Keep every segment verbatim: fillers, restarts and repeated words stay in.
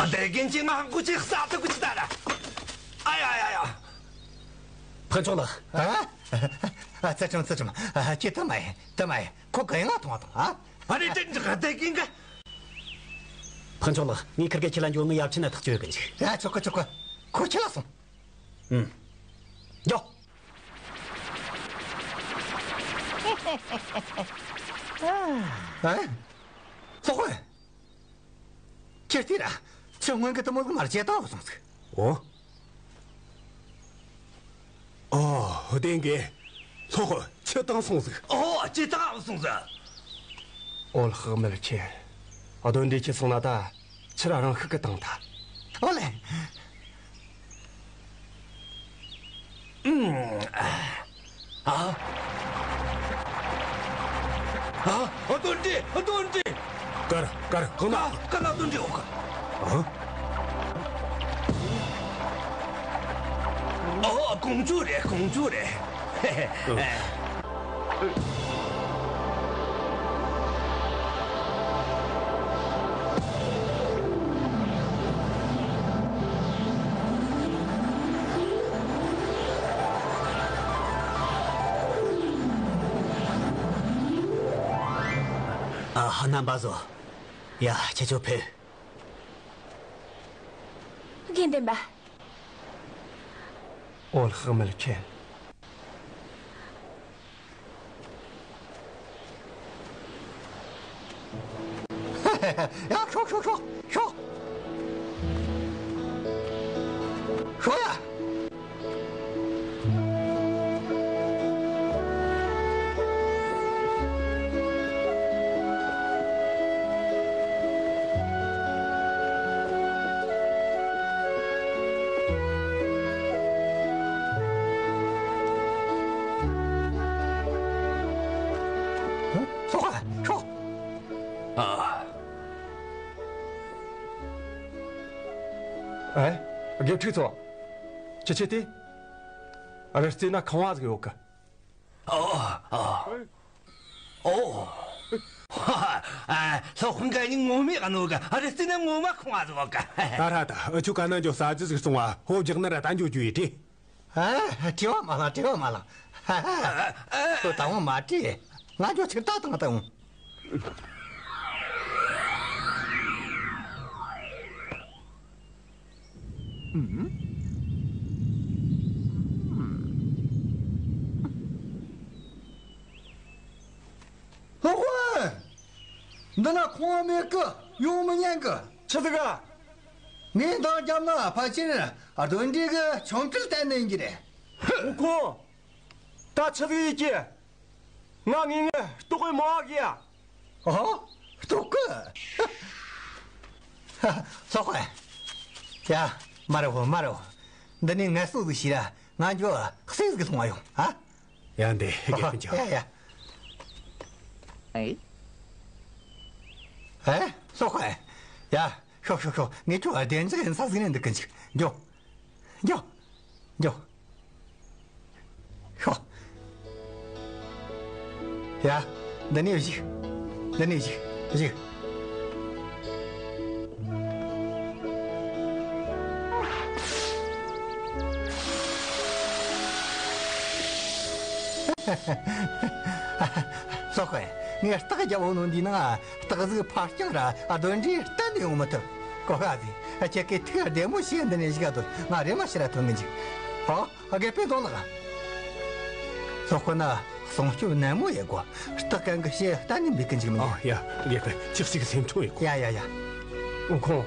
བདེ་རྒན་གྱིས་ང་ཧང་གོ་ཆེ་ས་ཐུག་གི་ད་ར། ཨ་ཡ་ཡ་ཡ། ཕུན་ཚོགས་ལགས། ཨ། ཨ། ཚུལ་ཁྲིམས། ཚུལ་ཁྲིམས། ཨ། ཁྱེད་དུ་མ་ཡེ། དུ་མ་ཡེ། ཁོ་ག་ཡང་ང་མཐོང་བ་དང་། ཨ། ཨ་རེ་དེ་འདྲ་བདེ་རྒན་ག། ཕུན་ཚོགས་ལགས། ངས་ཁིར་གེ་ཁྱེད་ལ་འགྱོ་ངའི་ཡབ་ཆེན་ན་ཐག་གཅོད་གི་འཇུག་ཨ། ཆོག་གི་ཆོག་གི། ཁོ་ཁྱེད་ལ་སོང་། ཨུམ། འགྱོ། ཨ། སློབ་དཔོན། ཁྱེད་དེ་ར། ཁྱེད་སྔོན་གི་དུ་མོ་གི་མར་ཇེ་ཏང་སོང་ཟིག་ཨོ། ཨོ། བདེན་གི། སློབ་དཔོན་ཁྱེད་ཏང་སོང་ཟིག་ཨོ། ཇེ་ཏང་སོང་ཟིག་ཨོ་ལྷག་མེད་ཁྱེད། ཨ་དོན་འདི་ཁྱེད་སོང་ན་ད། ཕྱིར་རང་ཤུགས་ཀྱིས་བཏང་ཐལ། ཨོ་ལེ། ཨ། ཨ། ཨ། ཨ་དོན་འདྲི། ཨ་དོན་འདྲི། ཀར། ཀར། ཀ་ན། ཀ་ན་དོན་འདྲི་འོག་ཨ། ཨོ། ཀོང་ཇོ་རེད། ཀོང་ཇོ་རེད། ཧེ་ཧེ། ཨ། ཨ། རྣམ་པ་ཚོ། ཡ། ཁྱེད་ཚོ་ཕེབས། དགེ་འདུན་པ། ཨོ་ལྷག་མེད་ཁྱེད། ཡ། ཤོག་ཤོག་ཤོག་ཤོག་ཤོག་ཡ། ཨ། ཨེ། དགེ་ཕྲུག་ཚོ། ཁྱེད་ཆོས་ཏེ། ཨ། རི་རྩེ་ན་ཁང་བ་ཟིག་ཡོད་གི། ཨོ། ཨོ། ཨོ། ཧ་ཧ། ཨ། སློབ་དཔོན་ག་ནི་ངོ་མས་ག་ནོ་ག་ཨ་རི་རྩེ་ན་ངོ་མ་ཁང་བ་ཟིག་ཡོད་གི། ད་ར་ད། ཨ། ཁྱོད་ག་ན་འགྱོ་ས་ཅི་ཟིག་སོང་བ། ཧོབ་རྒྱག་ན་ར་ད་འགྱོ་རྒྱུ་ཡིན་ཏེ། ཨ། བྲེལ་བ་མ་ལངས། བྲེལ་བ་མ་ལངས། ཧ་ཧ། ཁོ་ད་འོང་མ་བྲེལ། ང་ཚོ་ཆིག་ཐག་བཏང་དང་། སློབ་དཔོན། འདི་ན་ཁང་བ་མེད་གི། ཡོང་མི་ཉན་གི། ཆི་ཟིག་ག་ངས་འདང་བརྒྱབ་ན་ཕལ་ཆེར་གདོན་འདྲེ་གི་ཆོ་འཕྲུལ་བསྟན་ནས་ཡིན་གྱི་རེད། འོ་ཁོང་། ད་ཆི་ཟིག་ཡིན་གྱི། ང་ངེས་ངེས་ལྟོགས་གི་མ་བ་གི་ཡ། ཨོ། ལྟོགས་གི། སློབ་དཔོན། ཡ། མ་རེད་བོ། མ་རེད་བོ། འདི་ནས་ངལ་གསོ་ཟིག་བྱོས་ར། ང་འགྱོ་ཟས་ཟིག་སློང་བ་ཡོང་ཨ། ཡ། འདི་ཧེ་གེ་ཕུན་ཆོ། ཡ་ཡ། ཨེ། ཨེ། སློབ་དཔོན། ཡ། ཤོག་ཤོག་ཤོག་ངས་ཁྱོད་བདེ་འཇགས་ཡིན་ས་ཟིག་ནས་འདུག་གི་འཇུག་འགྱོ། འགྱོ། འགྱོ། ཤོག་ཡ། འདི་ནས་བཞུགས། འདི་ནས་བཞུགས། བཞུགས། སློབ་དཔོན། ངས་རྟགས་རྒྱབ་འོང་ནོ་འདི་ནང་། སྟག་གཟིག་ཕར་རྐྱང་ར་གདོན་འདྲེ་གཏན་ནས་ཡོང་མི་ཐུབ། གོ་ག་ཟིག་ཁྱེད་ཀྱིས་ཐུགས་བདེ་མོ་བྱས་འདི་ནས་བཞུགས་སྡོད། ང་རེམ་མ་ཕྱིར་ར་ཐོན་གི་འཇུག་ཨོ། དགེ་སྤུན་གདོང་ལགས། སློབ་དཔོན་ན་སྲུང་སྐྱོབ་ནན་མོ་ཡེད་དགོ་སྟག་གན་གི་ཞེ་གཏན་ནས་འབུད་གི་འཇུག་མི་ཉན། ཨོ་ཡ། དགེ་སྤུན་ཁྱེད་ཅིག་སེམས་ཆུང་ཡེད་དགོ་ཡ་ཡ་ཡ། འོ་ཁོང་།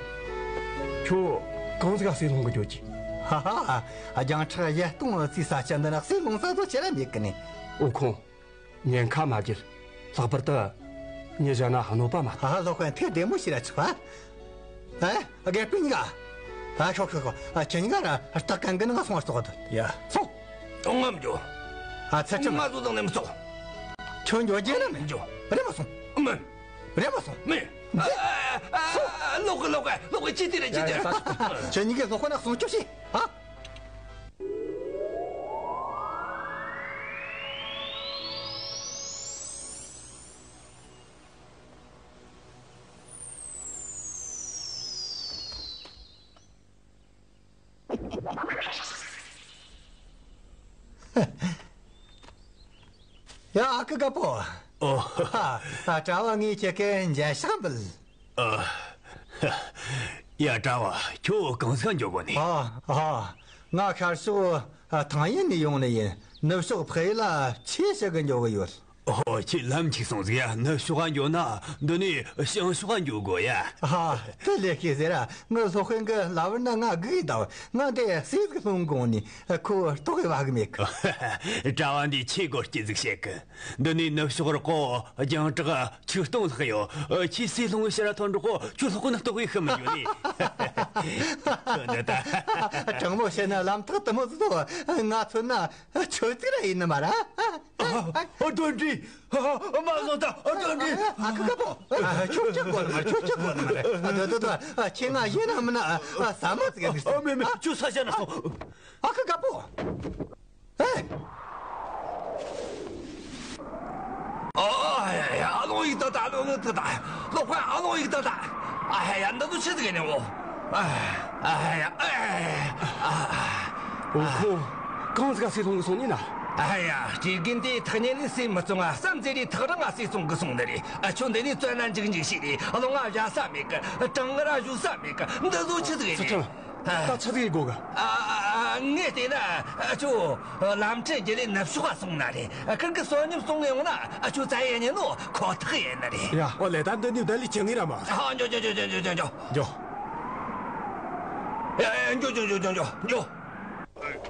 ཁྱོད་གང་ཟིག་ག་ཟས་སློང་གི་འགྱོ་གི། ཧ་ཧ། རྒྱང་ཁྲག་བཞད་སྟོང་བརྩིས་ས་ཆ་འདི་ན་ཟས་སློང་ས་ཚོ་ཁྱེད་ར་མེད་གི་ནི། འོ་ཁོང་། ཉེན་ཁ་མ་བརྒྱུད། ལྷག་པར་དུ། མྱི་གཞན་ན་གནོད་པ་མ་གཏོང་། ཧ་ཧ། སློབ་དཔོན་ཐུགས་བདེ་མོ་བྱོས་ར་ཆོག་ཨ། ཨེ། དགེ་སྤུན་གཉིས་ཀ་ཨ། ཤོག་ཤོག་ཤོག་ཨ། ཁྱེད་གཉིས་ཀ་ར་སྟག་གན་གི་ནང་སོང་བར་ཐོག་ཏུ། ཡ། སོང་། ངམ་འགྱོ། ཨ། ཚར་ཆུང་། ང་ཚོ་དང་ནེམ་སོང་། ཁྱོད་འགྱོ་རྒྱུ་ན་མེད། འགྱོ། རེམ་མ་སོང་། མེད། རེམ་མ་སོང་། མེད། ཨ། ཨ། ལོག་གི་ལོག་གི་ལོག་གི་ཅི་དེ་རེད་ཅི་དེ་རེད། ཁྱེད་གཉིས་ཀས་སློབ་དཔོན་ན་སྲུང་སྐྱོབ་བྱོས་ཨ། ཡ། ཨ་ཁུ་དཀར་པོ། ཨོ། ཨ། ཨ། གྲྭ་བ་ངས་ཁྱེད་ཀྱི་མཇལ་ཕྱག་འབུལ། ཨ། ཡ། གྲྭ་བ། ཁྱོད་གང་ཟིག་ག་འགྱོ་དགོ་ནི། ཨ། ཨ། ང་ཤར་ཕྱོགས། ཨ། ཐང་ཡན་ནས་ཡོང་ནི་ཡིན། ནུབ་ཕྱོགས་ཕག་ཡུལ་ལ་ཆས་ཞུ་གི་འགྱོ་གི་ཡོད། ཨོ། ཁྱེད་ལམ་འཆུག་སོང་ཟིག་ཡ། ནུབ་ཕྱོགས་ག་འགྱོ་ན་འདི་ནས་བྱང་ཕྱོགས་ག་འགྱོ་དགོ་ཡ། ཨ། དེ་ལས་ཤེས་ཟེར། ཨ། ངའི་སློབ་དཔོན་གྱིས་ལབ་ན་ང་སྒུག་གི་བསྡད། ང་འདི་ཟས་ཟིག་སློང་དགོ་ནི། ཁོ་ལྟོགས་གི་བབ་གི་མེད་གི། གྲྭ་བ་འདིས་ཆེས་སྒོ་སྐྱེ་ཟིག་བཤད་གི། འདི་ནས་ནུབ་ཕྱོགས་རི་ཀོ་རྒྱང་གྲགས་ཆིག་སྟོང་ལྷག་ཡོད། ཁྱེད་ཟས་སློང་བའི་ཕྱིར་ར་ཐོན་འགྲོ་གོ། ཁྱོད་སློབ་དཔོན་ལྟོགས་གི་ཤི་མི་འགྱོ་ནི། ཁྱོད་འདི་ད། དྲང་མོ་བཤད་ན་ལམ་ཐག་དེ་མོ་ཟིག་ཏོ། ང་མཚོན་ན་ཆོས་ཚིག་ར་ཡིན་ནི་མ་ར། ཨ། ཨ། དོན་འགྲིག་ཨ། མ་བཟང་ད། ཨ། དོན་འགྲིག་ཨ་ཁུ་དཀར་པོ། ཨ། ཁྱོད་ཅི་དགོ་ནི་མ། ཁྱོད་ཅི་དགོ་ནི་མ་རེད། ཨ། དོ་དོ་དོ། ཨ། ཁྱེད་ང་ཡིན་ན་མིན་ན། ཨ། ཟ་མ་ཟིག་ཡིན། ཨ། མེད་མེད། ཁྱོད་ས་ཆ་ན་སོང་། ཨ་ཁུ་དཀར་པོ། ཨེ། ཨ་ཡ་ཡ། ཨ་ལོང་ཡིག་ད་ད། ཨ་ལོང་ཡིག་ད་ད། ལོག་པ། ཨ་ལོང་ཡིག་ད་ད། ཨ་ཧ་ཡ། འདི་ཚོ་ཆི་ཟིག་ཡིན་ནི། འོ། ཨ་ཡ། ཨེ། ཨ། འོ། ཁོ་གང་ཟིག་ག་ཟས་སློང་གི་སོང་ནི་ན། ཨ་ཡ། སྤྲེལ་རྒན་དེ་ཐག་ཉེ་ནས་ཟས་མི་བཙོང་ང་། བསམ་ཚེ་རེ་ཐག་རིང་ང་ཟས་སློང་གི་སོང་ནི་རེད། ཨ། ཁྱོད་འདི་ནས་བཙོན་ན་འཇིགས་འཇིགས་ཤིག་རེད། ཨ་ལོང་ང་བཞག་ས་མེད་གི། གྲང་ངར་བཞུགས་ས་མེད་གི། འདི་ཚོ་ཆི་ཟིག་ཡིན་ནི། ཚུལ་ཁྲིམས། ད་ཆི་ཟིག་ཡེད་དགོ་གི། ཨ། ཨ། ངས་བལྟས་ན་ཁྱོད་ལམ་ཁྲིད་རྒྱུ་ལས་ནུབ་ཕྱོགས་ག་སོང་ན་རེད། ཁིར་གི་བསོད་སྙོམས་སློང་ཡོང་ན་ཁྱོད་བཙལ་ཡེ་ཉན་ནོ་ཁོ་ཐག་ཡིན་ནི་རེད། ཡ། ཨོ་ལེ། ད་འདི་ནས་བདལ་ལས་ཅི་ངེས་ར་མ། ཨ། འགྱོ་འགྱོ་འགྱོ། ཡ་ཡ། འགྱོ་འགྱོ་འགྱོ། འགྱོ། ཨ།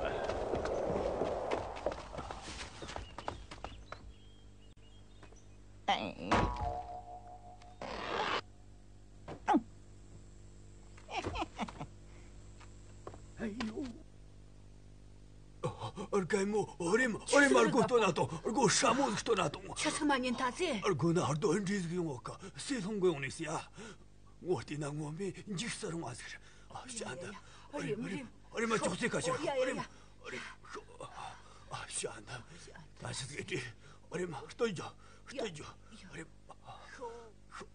རྒན་མོ། ཨོ་རེམ། ཨོ་རེམ། ཨ། སྒོ་སྟོན་ན་ཐོངས། སྒོ་སྲ་མོ་ཟིག་སྟོན་ན་ཐོངས། ཆི་ཟིག་མ་ཉན་ཐལ་ཟེ། སྒོ་ན་གདོན་འདྲེ་ཟིག་ཡོང་ངོ་ག། ཟས་སློང་གི་ཡོང་ནི་ཟེ་ཡ། ངོ་བལྟས་ན་ངོ་མས་འཇིགས་སུ་རུང་བ་ཟིག་རེད། ཨ། ཤ་འདི། ཨོ་རེམ། ཨོ་རེམ། ཨོ་རེམ། ཅོག་ཙེ་ཁ་ཕྱིར། ཨོ་རེམ། ཨོ་རེམ། ཤོག་ཨ། ཤ་འདི། ད་ཆི་ཟིག་རེད། ཨོ་རེམ། སྟོན་རྒྱོ། སྟོན་རྒྱོ། ཨོ་རེམ། ཤོག